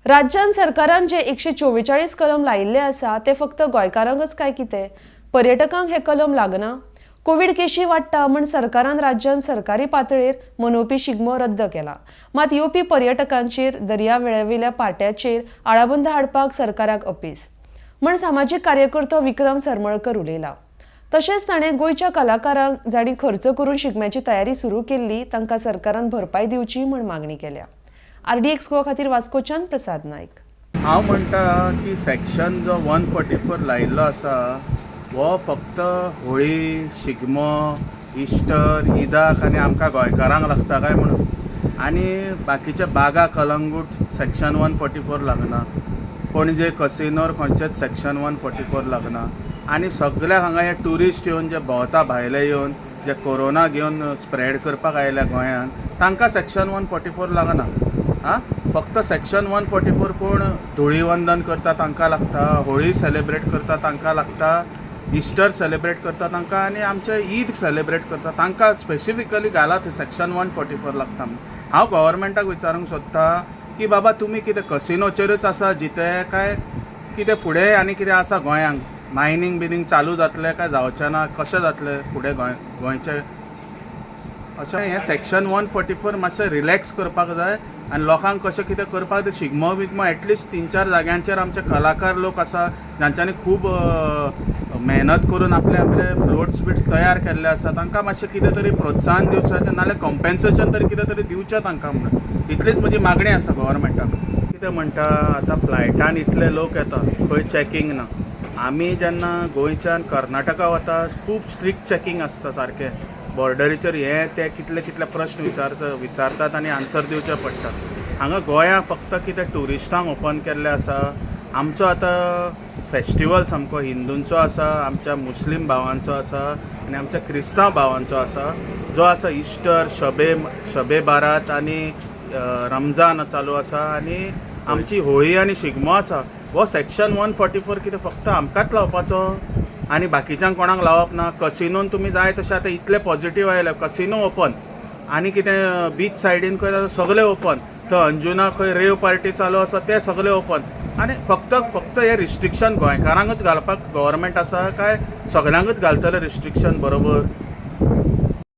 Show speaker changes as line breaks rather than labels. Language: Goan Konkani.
राज्यान सरकारान जे 144 कलम लायिल्ले आसा ते फक्त गोंयकारांकच काय कितें? पर्यटकांक हे कलम लागना? कोवीड केशी वाडटा म्हण सरकारान राज्यान सरकारी पातळेर मनोवपी शिगमो रद्द केला. मात येवपी पर्यटकांचेर दर्या वेळेवेल्या पार्ट्याचेर आळाबंद हाडपाक सरकाराक अपेस म्हण सामाजीक कार्यकर्तो विक्रम सरमळकर उलयला. तशेंच ताणें गोंयच्या कलाकारांक जांणी खर्च करून शिगम्याची तयारी सुरू केल्ली तांकां सरकारान भरपाय दिवची म्हण मागणी केल्या. आरडीएक्स गोवा खातीर वास्कोच्यान प्रसाद नायक.
हांव म्हणटा की सेक्शन जो 144 लायिल्लो आसा हो फक्त होळी, शिगमो, इस्टर, ईदाक आनी आमकां गोंयकारांक लागता काय म्हणून, आनी बाकीचे बागा, कलंगूट सेक्शन 144 लागना, पणजे कसिनोर खंयचेच सेक्शन 144 लागना, आनी सगळ्याक हांगा हे ट्युरिस्ट येवन जे भोंवता, भायले येवन जे कोरोना घेवन स्प्रेड करपाक आयल्या गोंयांत, तांकां सेक्शन 144 लागना. आं, फक्त सेक्शन 144 कोण धुळीवंदन करता तांकां लागता, होळी सेलिब्रेट करता तांकां लागता, इस्टर सेलिब्रेट करता तांकां आनी आमचे ईद सेलिब्रेट करता तांकां स्पेसिफिकली घाला थंय सेक्शन 144 लागता म्हणून. हांव गव्हर्मेंटाक विचारूंक सोदता की बाबा, तुमी कितें कसिनोचेरूच आसा जिते काय कितें फुडें आनी कितें आसा गोंयांक? मायनींग बिनींग चालू जातलें काय जावचें ना? कशें जातलें फुडें गोंयचें? अशें हें सेक्शन 144 मातशें रिलॅक्स करपाक जाय आनी लोकांक कशें कितें करपाक जाय. शिगमो बिगमो एटलिस्ट तीन चार जाग्यांचेर आमचे कलाकार लोक आसा जांच्यांनी खूब मेहनत करून आपले आपले फ्लोट्स बिट्स तयार केल्ले आसा, तांकां मातशें कितें तरी प्रोत्साहन दिवचें, नाल्यार कॉम्पेन्सेशन तरी कितें तरी दिवचें तांकां म्हणून, इतलीच म्हजी मागणी आसा गव्हर्मेंटाक. कितें म्हणटा, आतां फ्लायटान इतले लोक येता, खंय चॅकींग ना. आमी जेन्ना गोंयच्यान कर्नाटका वता, खूब स्ट्रिक्ट चॅकींग आसता सारकें बॉर्डरीचेर. हे ते कितले कितले प्रश्न विचारतात आनी आन्सर दिवचे पडटा. हांगा गोंया फक्त कितें ट्युरिस्टांक ओपन केल्लें आसा. आमचो आतां फेस्टिवल सामको हिंदूंचो आसा, आमच्या मुस्लीम भावांचो आसा आनी आमच्या क्रिस्तांव भावांचो आसा, जो आसा इस्टर, शबे बारात आनी रमजान चालू आसा आनी आमची होळी आनी शिगमो आसा. हो सेक्शन 144 कितें फक्त आमकांच लावपाचो आनी बाकीच्यांक कोणाक लावप ना? कसिनोन तुमी जाय तशें, आतां इतले पॉझिटीव आयले, कसिनो ओपन आनी कितें बीच सायडीन खंय सगळे ओपन, थंय अंजुना खंय रेव पार्टी चालू आसा, ते सगळे ओपन, आनी फक्त फक्त हे रिस्ट्रिक्शन गोंयकारांकूच घालपाक गव्हर्मेंट आसा काय सगळ्यांकूच घालतले रिस्ट्रिक्शन बरोबर?